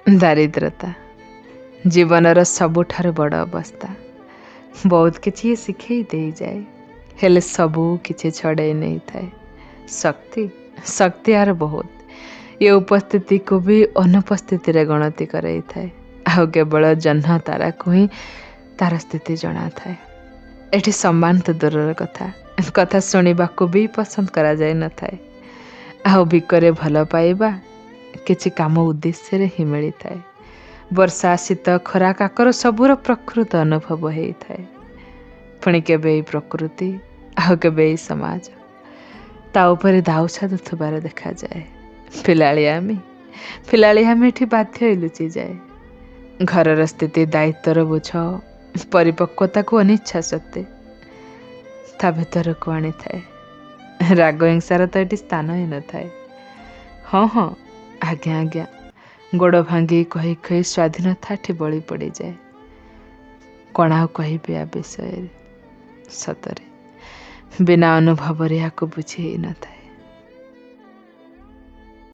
ଦାରିଦ୍ରତା ଜୀବନର ସବୁଠାରୁ ବଡ଼ ଅବସ୍ଥା। ବହୁତ କିଛି ଶିଖେଇ ଦେଇଯାଏ, ହେଲେ ସବୁ କିଛି ଛଡ଼େଇ ନେଇଥାଏ। ଶକ୍ତି, ଶକ୍ତି ଆର ବହୁତ। ଏ ଉପସ୍ଥିତିକୁ ବି ଅନୁପସ୍ଥିତିରେ ଗଣତି କରାଇଥାଏ, ଆଉ କେବଳ ଜହ୍ନ ତାରାକୁ ହିଁ ତାର ସ୍ଥିତି ଜଣାଥାଏ। ଏଠି ସମ୍ମାନ ତ ଦୂରର କଥା, କଥା ଶୁଣିବାକୁ ବି ପସନ୍ଦ କରାଯାଇନଥାଏ। ଆଉ ଭିକରେ ଭଲ ପାଇବା କିଛି କାମ ଉଦ୍ଦେଶ୍ୟରେ ହିଁ ମିଳିଥାଏ। ବର୍ଷା, ଶୀତ, ଖରା, କାକର ସବୁର ପ୍ରକୃତ ଅନୁଭବ ହେଇଥାଏ। ପୁଣି କେବେ ଏଇ ପ୍ରକୃତି ଆଉ କେବେ ଏଇ ସମାଜ ତା ଉପରେ ଦାଉ ସାଧୁଥିବାର ଦେଖାଯାଏ। ପିଲାଳିଆମି ଏଠି ବାଧ୍ୟ ହେଇ ଲୁଚିଯାଏ। ଘରର ସ୍ଥିତି, ଦାୟିତ୍ୱର ବୋଝ ପରିପକ୍ୱତାକୁ ଅନିଚ୍ଛା ସତ୍ତ୍ୱେ ତା ଭିତରକୁ ଆଣିଥାଏ। ରାଗ ହିଂସାର ତ ଏଠି ସ୍ଥାନ ହିଁ ନଥାଏ। ହଁ ହଁ, ଆଜ୍ଞା ଆଜ୍ଞା, ଗୋଡ଼ ଭାଙ୍ଗି କହି କହି ସ୍ୱାଧୀନତା ଏଠି ବଳି ପଡ଼ିଯାଏ। କ'ଣ ଆଉ କହିବି ଆ ବିଷୟରେ? ସତରେ ବିନା ଅନୁଭବରେ ଏହାକୁ ବୁଝି ହେଇନଥାଏ।